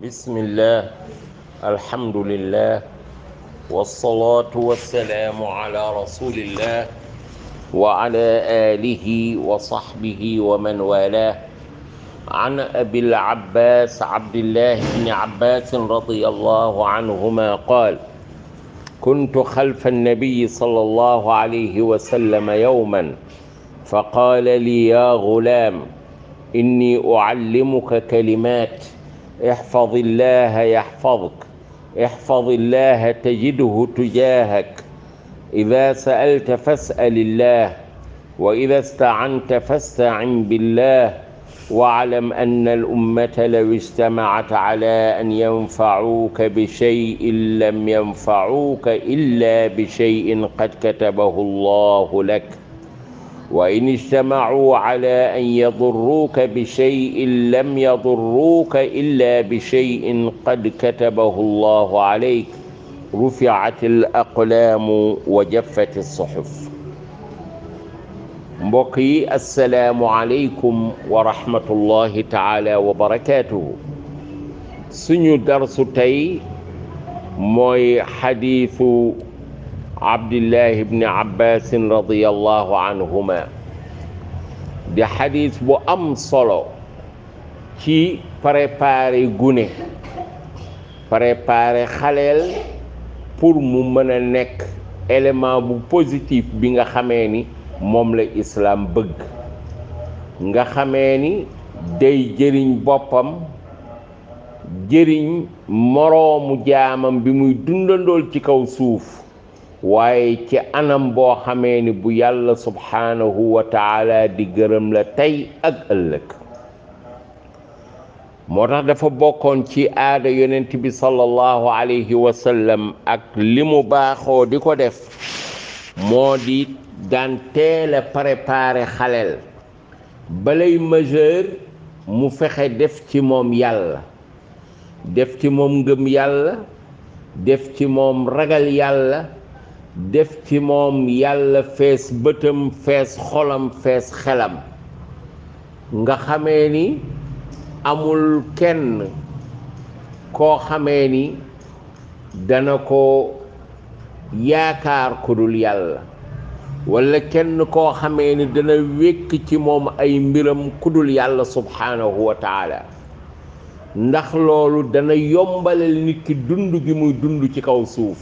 بسم الله الحمد لله والصلاة والسلام على رسول الله وعلى آله وصحبه ومن والاه عن أبي العباس عبد الله بن عباس رضي الله عنهما قال كنت خلف النبي صلى الله عليه وسلم يوما فقال لي يا غلام إني أعلمك كلمات احفظ الله يحفظك احفظ الله تجده تجاهك إذا سألت فاسأل الله وإذا استعنت فاستعن بالله واعلم أن الأمة لو اجتمعت على أن ينفعوك بشيء لم ينفعوك إلا بشيء قد كتبه الله لك وإن اجتمعوا على أن يضروك بشيء لم يضروك إلا بشيء قد كتبه الله عليك رفعت الأقلام وجفت الصحف. mbokk yi assalaamu aleykum wa rahmatullahi taala wa barakaatuhu. suñu darsu tey mooy xadiisu abdillahi ibni abbasin radiyallahu anhuma di xadiis bu am solo ci préparer gune, préparer xaleel pour mu mën a nekk élément bu positif bi nga xamee ni moom la islaam bëgg, nga xamee ni day jëriñ boppam jëriñ moroomu jaamam bi muy dundandool ci kaw suuf, waaye ci anam boo xamee ni bu yàlla subhaanahu wa taala di gërëm la tey ak ëllëg. moo tax dafa bokkoon ci aada yonent bi sallallahu alayhi wa sallam ak li mu baaxoo di ko def, moo di daan teel a préparer xaleel balay majeur mu fexe def ci moom yàlla, def ci moom ngëm yàlla, def ci moom ragal yàlla, def ci moom yàlla fees bëtam, fees xolam, fees xelam, nga xamee ni amul kenn koo xamee ni dana ko yaakaar ku dul yàlla, walla kenn koo xamee ni dana wékk ci moom ay mbiram ku dul yàlla subhaanahu wa taala, ndax loolu dana yombalal nit ki dund gi muy dund ci kaw suuf,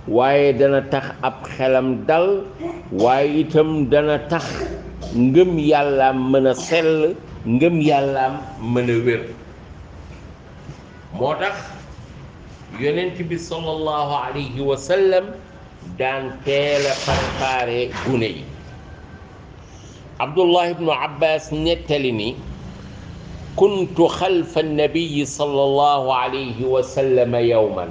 waaye dana tax ab xelam dal, waaye itam dana tax ngëm yàllaam mën a sell, ngëm yàllaam mën a wér. moo tax yonent bi sallallahu alayhi wa sallam daan teel a préparé gune yi. Abdullah ibnu Abbas nettali ni kuntu xalfa nabiyi sallallahu alayhi wa sallam yawman,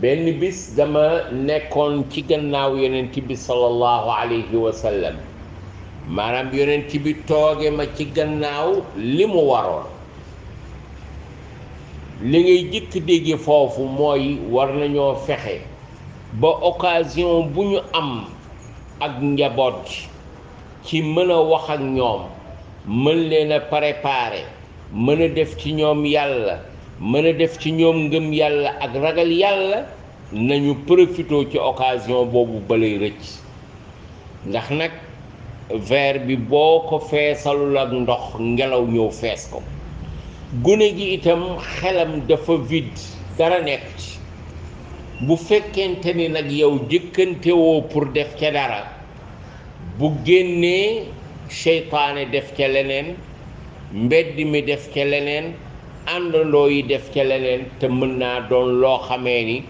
benn bis dama nekkoon ci gannaaw yonent bi sallallahu alayhi wa sallam, maanaam yonent bi tooge ma ci gannaaw li mu waroon. li ngay jëkk dégge foofu mooy war nañoo fexe ba occasion bu ñu am ak njaboot ci mën a wax ak ñoom, mën leen a préparer, mën a def ci ñoom yàlla, mën a def ci ñoom ngëm yàlla ak ragal yàlla, nañu profité ci occasion boobu balay rëcc. ndax nag verre bi boo ko feesalul ak ndox ngelaw ñëw fees ko. gune gi itam xelam dafa vide, dara nekk ci. bu fekkente ni nag yow jëkkantewoo pour def ca dara, bu génnee seytaane def ca leneen, mbedd mi def ca leneen, àndandoo yi def ca leneen, te mën naa doon loo xamee ni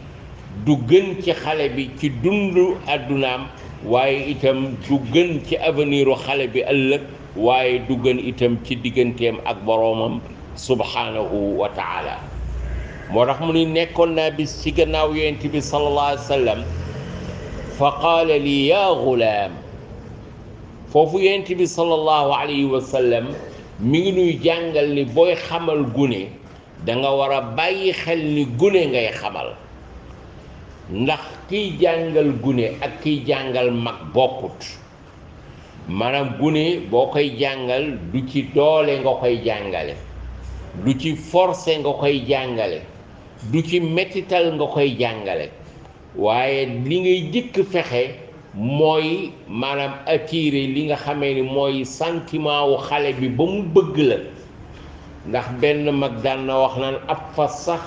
du gën ci xale bi ci dundu àddunaam, waaye itam du gën ci aveniru xale bi ëllëg, waaye du gën itam ci digganteem ak boroomam subhaanahu wa taala. moo tax mu ni nekkoon naa bis ci gannaaw yonent bi sallallahu alayhi wa sallam, fa qaala lii yaa gulaam. foofu yonent bi sallallahu alayhi wa sallam mi ngi nuy jàngal ni booy xamal gune da nga war a bàyyi xel ni gune ngay xamal, ndax kiy jàngal gune ak kiy jàngal mag bokkut. maanaam gune boo koy jàngal du ci doole nga koy jàngale, du ci forcé nga koy jàngale du ci mettital nga koy jàngale waaye li ngay jëkk fexe mooy maanaam attirer li nga xamee ni mooy sentiment wu xale bi ba mu bëgg la ndax benn mag daan na wax naan ab fas sax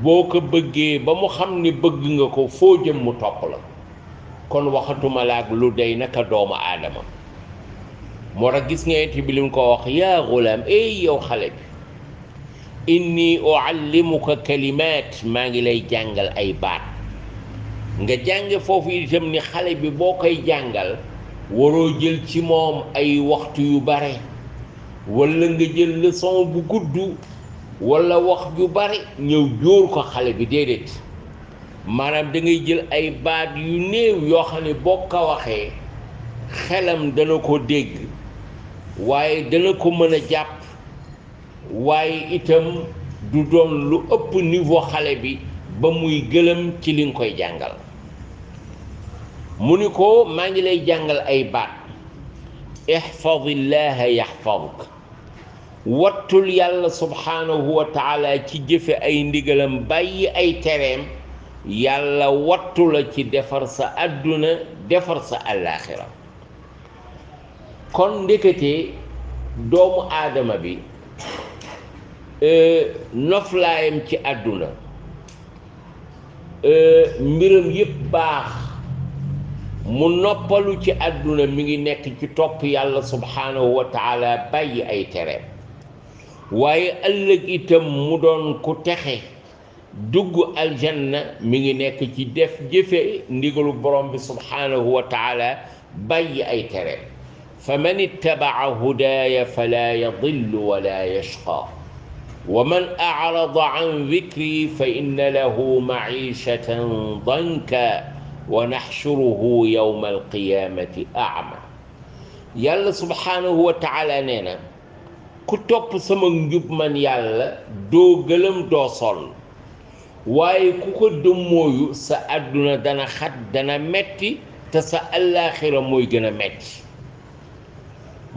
boo ko bëggee ba mu xam ni bëgg nga ko foo jëm mu topp la kon waxatuma laag lu day naka doomu aadama moo tax gis nga yent bi li mu ko wax yaa gulaam yow xale bi inni uallimuka kalimaat maa ngi lay jàngal ay baat nga jànge foofu itam ni xale bi boo koy jàngal waroo jël ci moom ay waxtu yu bare walla nga jël leçon bu gudd walla wax ju bare ñëw jóor ko xale bi déedéet maanaam da ngay jël ay baat yu néew yoo xam ne boo ko waxee xelam dana ko dégg waaye dana ko mën a jàpp waaye itam du doon lu ëpp niveau xale bi ba muy gëlëm ci li nga koy jàngal mu ni ko maa ngi lay jàngal ay baat ihfadillaha yaxfaduk wattul yàlla subhanahu wa taala ci jëfe ay ndigalam bàyyi ay tereem yàlla wattu la ci defar sa àdduna defar sa àllaaxira kon ndekete doomu aadama bi noflaayam ci àdduna mbiram yépp baax mu noppalu ci àdduna mi ngi nekk ci topp yàlla subhanahu wa taala bàyyi ay tereem waaye ëllëg itam mu doon ku texe dugg aljanna mi ngi nekk ci def jëfe ndigalu borom bi subhanahu wa taala bàyyi ay tereem fa man ittabaca hudaaya fala yadillu wala yashqa wa man acrada can dikri fa inna lahu maciishatan danka wa naxshuruhu yawma alqiyaamati acma yàlla subhanahu wa taala nee na ku topp sama njub man yàlla doo gëlëm doo sonn waaye ku ko dëmmooyu sa àdduna dana xat dana metti te sa àllaaxira mooy gën a metti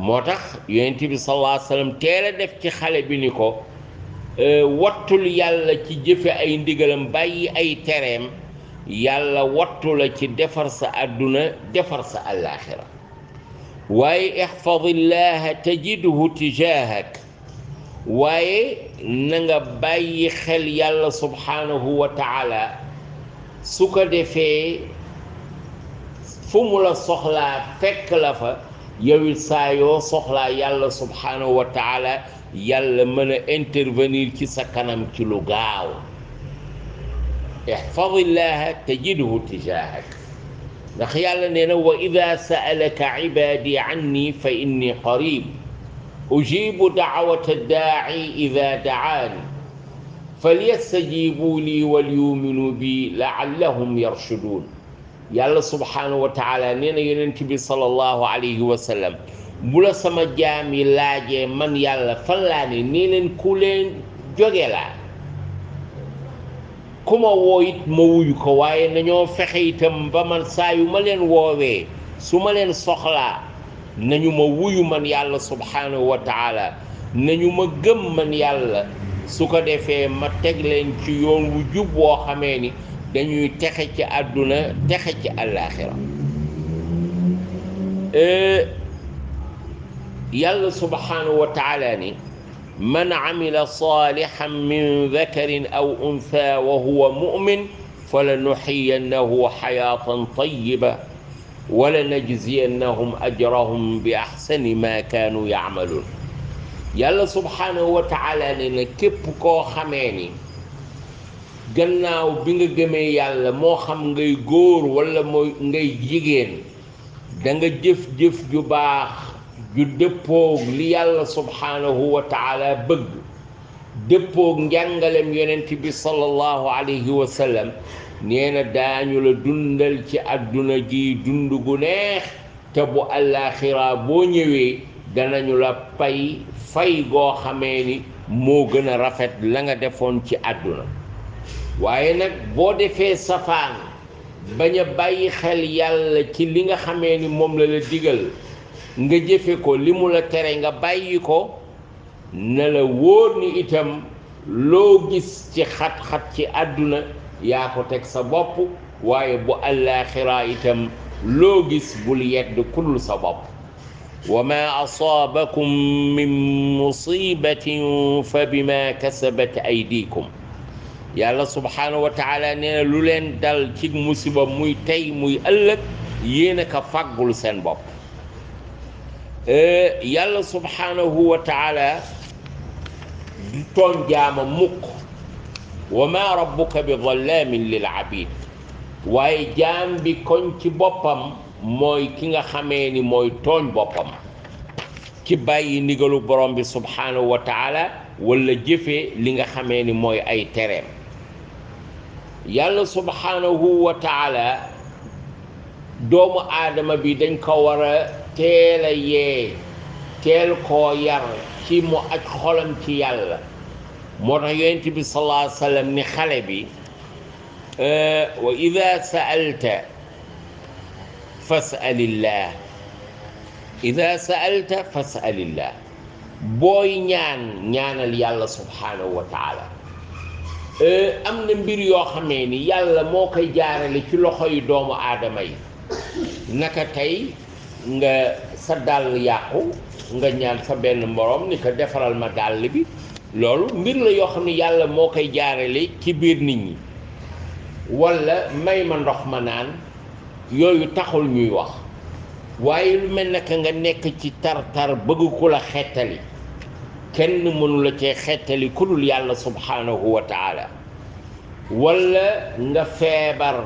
moo tax yonent bi sallallahu alayhi wa sallam teel a def ci xale bi ni ko wattul yàlla ci jëfe ay ndigalam bàyyi ay tereem yàlla wattu la ci defar sa àdduna defar sa àllaaxira waaye ihfadillaha tajidhu tijaahak waaye na nga bàyyi xel yàlla subhanahu wa taala su ko defee fu mu la soxlaa fekk la fa yow saa yoo soxlaa yàlla subhanahu wa taala yàlla mën a intervenir ci sa kanam ci lu gaaw ihfadillaha tajidhu tijaahak ndax yàlla nee na wa ida sa'alaka ibaadi anni fa inni qarib ujibu da'wata daa'i ida da'aani falyastajibu lii walyuminu bi la'allahum yarshuduun yàlla subhanahu wa taala nee na yonent bi sallallahu alayhi wa sallam bu la sama jaam yi laajee man yàlla fan laa ne nee leen ku leen jóge laa ku ma woo it ma wuyu ko waaye nañoo fexe itam ba man saa yu ma leen woowee su ma leen soxlaa nañu ma wuyu man yàlla subhanahu wa taala nañu ma gëm man yàlla su ko defee ma teg leen ci yoon wu jub woo xamee ni dañuy texe ci àdduna texe ci àllaaxira yàlla subhanahu wa taala ni man amila salihan min dakarin aw untha wa huwa mu'min falanuhyiyannahu hayatan tayyiba wala najziyannahum ajrahum bi ahsani ma kaanu ya'maluun yàlla subhanahu wa taala ne na képp koo xamee ni gannaaw bi nga gëmee yàlla moo xam ngay góor wala mooy ngay jigéen da nga jëf-jëf ju baax ju dëppoog li yàlla subhanahu wa taala bëgg dëppoog njàngalem yonent bi sallallahu alayhi wa sallam nee na daañu la dundal ci àdduna ji dund gu neex te bu àllaaxira boo ñëwee danañu la fay goo xamee ni moo gën a rafet la nga defoon ci àdduna waaye nag boo defee safaan bañ a bàyyi xel yàlla ci li nga xamee ni moom la la digal nga jëfe ko li mu la tere nga bàyyi ko na la wóor ni itam loo gis ci xat-xat ci àdduna yaa ko teg sa bopp waaye bu àllaaxira itam loo gis bul yedd kull sa bopp wa ma asaabakum min musibatin fa bima kasabat aydikum yàlla subhaanahu wa taala nee na lu leen dal ci musiba muy tey muy ëllëg yéen a ka fàggul seen bopp yàlla subhaanahu wa taala du tooñ jaama mukk wa ma rabbuka bi dhallaamin lil abid waaye jaam bi koñ ci boppam mooy ki nga xamee ni mooy tooñ boppam ci bàyyi ndigalu borom bi subhaanahu wa taala wala jëfe li nga xamee ni mooy ay tereem yàlla subhaanahu wa taala doomu aadama bi dañ ko war a teel a yee teel koo yar ci mu aj xolam ci yàlla moo tax yonent bi sallallahu alayhi wa sallam ni xale bi wa ida sa'alta fas'alillah ida sa'alta fas'alillah booy ñaanal yàlla subhaanahu wa taala am na mbir yoo xamee ni yàlla moo koy jaarale ci loxo yu doomu aadama yi naka tey nga sa dàll yàqu nga ñaan sa benn moroom ni ko defaral ma dàll bi loolu mbir la yoo xam ne yàlla moo koy jaarale ci biir nit ñi walla may ma ndox ma naan yooyu taxul ñuy wax waaye lu mel naka nga nekk ci tar-tar bëgg ku la xettali kenn mënu la cee xettali ku dul yàlla subhaanahu wa taala walla nga feebar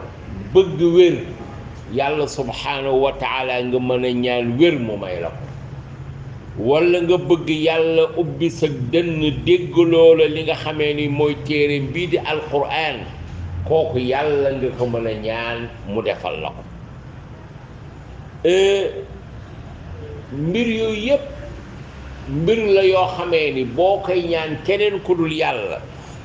bëgg wér yàlla subhaanahu wa taala nga mën a ñaan wér mu may la ko walla nga bëgg yàlla ubbi sa dënn dégg loola li nga xamee ni mooy téere bii di alquran kooku yàlla nga ko mën a ñaan mu defal la ko mbir yooyu yépp mbir la yoo xamee ni boo koy ñaan keneen ku dul yàlla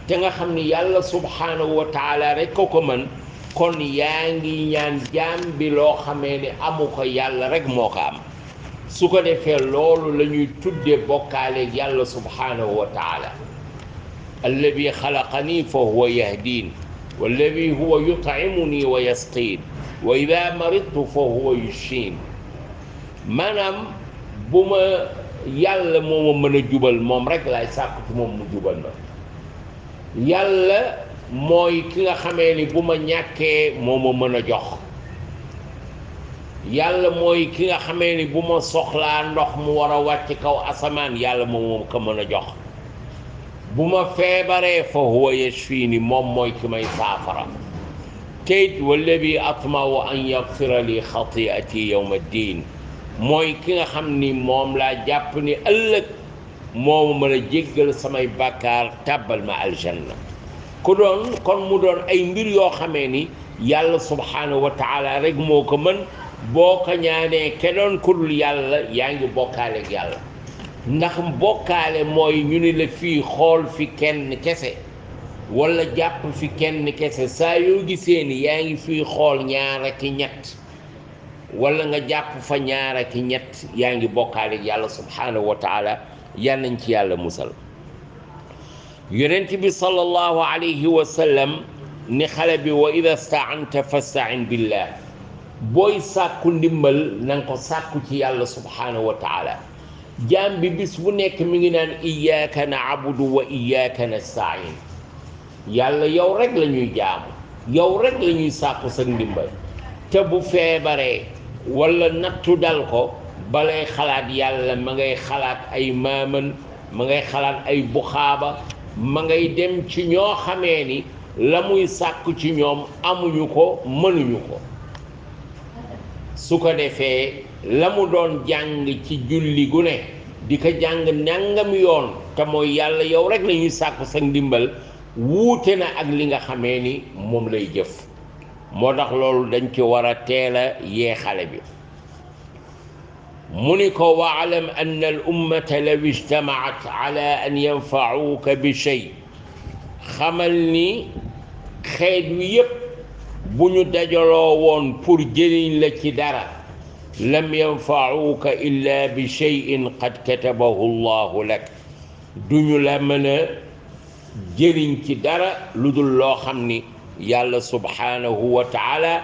te nga xam ni yàlla subhaanahu wa taala rek ko mën kon yaa ngi ñaan jaam bi loo xamee ni amu ko yàlla rek moo ko am su ko defee loolu la ñuy tudde bokkaale yàlla subhaanahu wa taala alladi xalaqani fa huwa yahdin walladi huwa yut'imuni wa yasqin wa ida maridtu fa huwa yushfin maanaam bu ma yàlla moo ma mën a jubal moom rek laay sàkku ci moom mu jubal ma yàlla mooy ki nga xamee ni bu ma ñàkkee moo ma mën a jox yàlla mooy ki nga xamee ni bu ma soxlaa ndox mu war a wàcc kaw asamaan yàlla moom ko mën a jox bu ma feebaree fa huwa yashfini moom mooy ki may saafara teyit walladi atma'u an yaghfira li xati'ati yawma ddin mooy ki nga xam ni moom laa jàpp ni ëllëg moo ma mën a jéggal samay bàkkaar tàbbal ma aljanna kon mu doon ay mbir yoo xamee ni yàlla subhaanahu wa taala rek moo ko mën boo ko ñaanee keneen ku dul yàlla yaa ngi bokkaale ak yàlla ndax bokkaale mooy ñu ni la fii xool fi kenn kese walla jàpp fi kenn kese saa yoo gisee ni yaa ngi fii xool ñaar ak ñett walla nga jàpp fa ñaar ak ñett yaa ngi bokkaale ak yàlla subhaanahu wa taala yal nañ ci yàlla musal yonent bi sallallahu alayhi wa sallam ni xale bi wa ida staanta fastain billah booy sàkku ndimbal na nga ko sàkku ci yàlla subhaanahu wa taala jaam bi bis bu nekk mi ngi naan iyyaka na'budu wa iyyaka nasta'in yàlla yow rek la ñuy jaamu yow rek la ñuy sàkku sa ndimbal te bu feebaree walla nattu dal ko balay xalaat yàlla ma ngay xalaat ay maaman ma ngay xalaat ay buxaaba ma ngay dem ci ñoo xamee ni la muy sàkku ci ñoom amuñu ko mënuñu ko su ko defee la mu doon jàng ci julli gu ne di ko jàng nangam yoon te mooy yàlla yow rek la ñuy sàkku sa ndimbal wuute na ak li nga xamee ni moom lay jëf moo tax loolu dañ ci war a teel a yee xale bi mu ni ko waalam ann al ummata law ijtamaat ala an yanfauuka bi shay xamal ni xeet wi yépp bu ñu dajaloo woon pour jëriñ la ci dara lam yanfauuka illa bi cheyin qad katabahu llahu lak duñu la mën a jëriñ ci dara lu dul loo xam ni yàlla subhanahu wa taala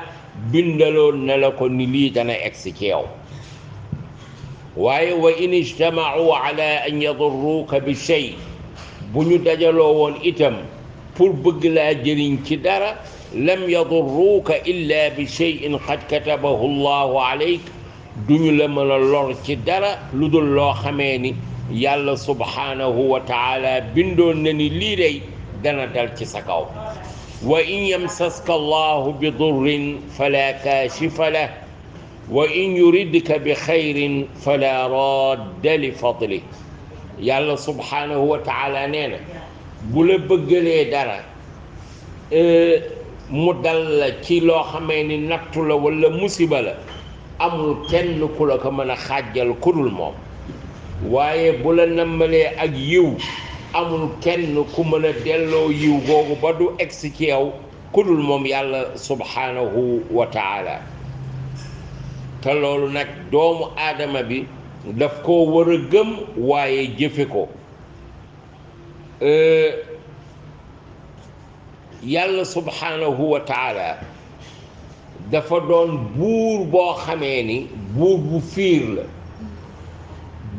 bindaloon na la ko ni lii dana egsi ci yow waaye wa in ijtamau ala an yadurruuka bi shay bu ñu dajaloo woon itam pour bëgg laa jëriñ ci dara lam yadurruuka illa bi shayin qad katabahu allahu alayk duñu la mën a lor ci dara lu dul loo xamee ni yàlla subhanahu wa taala bindoon na ni lii day dana dal ci sa kaw wa in yamsaska allahu bi durrin fala kaashifa lah wa in yuridka bi xayrin fala radda li fadlih yàlla subhanahu wa taala nee na bu la bëggalee dara mu dal la ci loo xamee ni nattu la wala musiba la amul kenn ku la ko mën a xàjjal ku dul moom waaye bu la nammalee ak yiw amul kenn ku mën a delloo yiw googu ba du egsi ci yow ku dul moom yàlla subhanahu wa taala te loolu nag doomu aadama bi daf koo war a gëm waaye jëfe ko yàlla subhanahu wa taala dafa doon buur boo xamee ni buur bu fiir la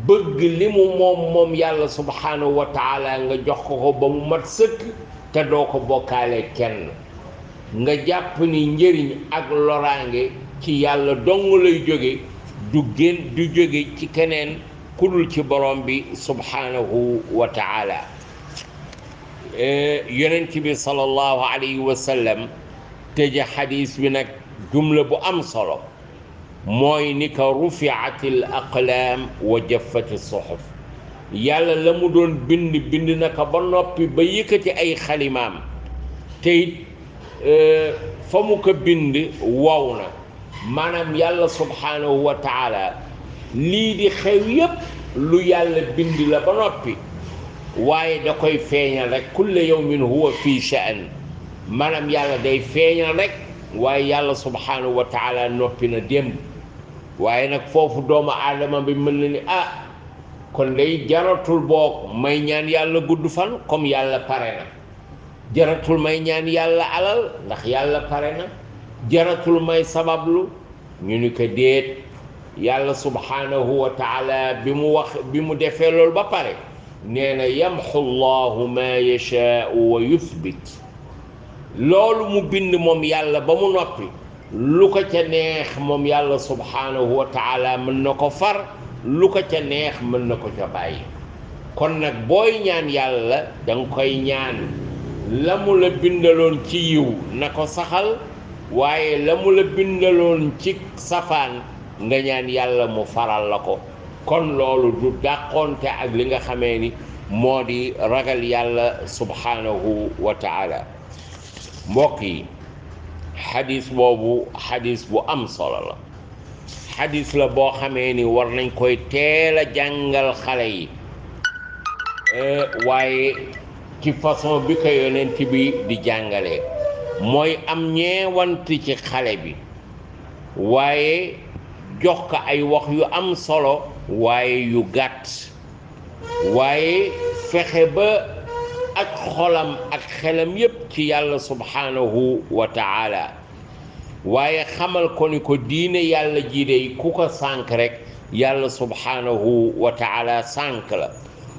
bëgg li mu moom yàlla subhanahu wa taala nga jox ko ba mu mat sëkk te doo ko bokkaale kenn nga jàpp ni njëriñ ak loraange ci yàlla dong lay jóge du jóge ci keneen ku dul ci borom bi subhanahu wa taala yonent bi sallallahu alayhi wa sallam tëje xadis bi nag jumla bu am solo mooy ni ka rufiatil aqlaam wa jaffati suhuf yàlla la mu doon bind na ko ba noppi ba yëkkati ay xalimaam te it fa mu ko bind wow na maanaam yàlla subhanahu wa taala lii di xew yépp lu yàlla bind la ba noppi waaye da koy feeñal rek kulla yawmin huwa fi sha'n maanaam yàlla day feeñal rek waaye yàlla subhanahu wa taala noppi na démb waaye nag foofu doomu aadama bi mën na ni kon day jaratul boog may ñaan yàlla gudd fan comme yàlla pare na jaratul may ñaan yàlla alal ndax yàlla pare na jaratul may sabablu ñu ni ko déet yàlla subhanahu wa taala bi mu defee loolu ba pare nee na yamxu llahu ma yashaau wa yuthbit loolu mu bind moom yàlla ba mu noppi lu ko ca neex moom yàlla subhanahu wa taala mën na ko far lu ko ca neex mën na ko ca bàyyi kon nag booy ñaan yàlla danga koy ñaan la mu la bindaloon ci yiw na ko saxal waaye la mu la bindaloon ci safaan nga ñaan yàlla mu faral la ko kon loolu du dàqonte ak li nga xamee ni moo di ragal yàlla subhanahu wa taala mbokk yi xadis boobu xadis bu am solo la xadis la boo xamee ni war nañ koy teel a jàngal xale yi waaye ci façon bi ko yonent bi di jàngalee mooy am ñeewant ci xale bi waaye jox ko ay wax yu am solo waaye yu gàtt waaye fexe ba ak xolam ak xelam yépp ci yàlla subhanahu wa taala waaye xamal ko ni ko diine yàlla ji dey ku ko sànk rek yàlla subhanahu wa taala sànk la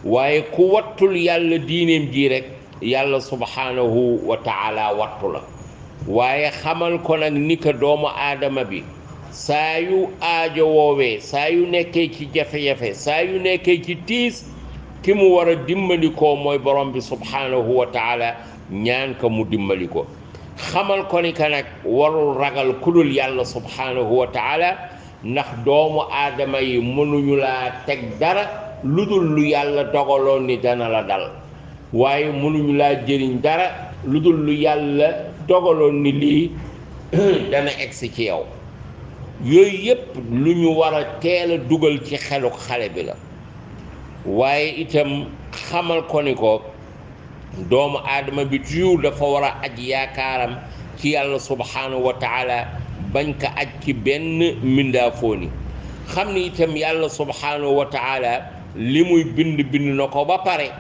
waaye ku wattul yàlla diineem ji rek yàlla subhanahu wa taala wattu la waaye xamal ko nag ni ko doomu aadama bi saa yu aajo woowee saa yu nekkee ci jafe-jafe saa yu nekkee ci tiis ki mu war a dimbali ko mooy borom bi subhanahu wa taala ñaan ko mu dimbali ko xamal ko ni ka nag warul ragal kudul yàlla subhanahu wa taala ndax doomu aadama yi mënuñu laa teg dara lu dul lu yàlla dogaloon ni dana la dal waaye mënuñu laa jëriñ dara lu dul lu yàlla dogaloon ni lii dana egsi ci yow yooyu yépp lu ñu war a teel a dugal ci xelu xale bi la waaye itam xamal ko ni ko doomu aadama bi toujours dafa war a aj yaakaaram ci yàlla subhanahu wa taala bañ ko aj ci benn mbindaafooni xam ni itam yàlla subhanahu wa taala li muy bind na ko ba pare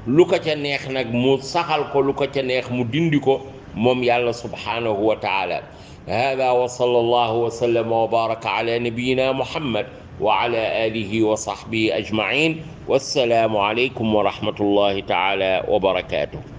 lu ko ca neex nag mu saxal ko, lu ko ca neex mu dindi ko moom yàlla subhanahu wa taala. hada wa sallallahu wa sallama wa baraka ala nabiyina muhammad wa ala alihi wa sahbihi ajmain. wassalaamu alaykum wa rahmatullahi taala wa barakatuh.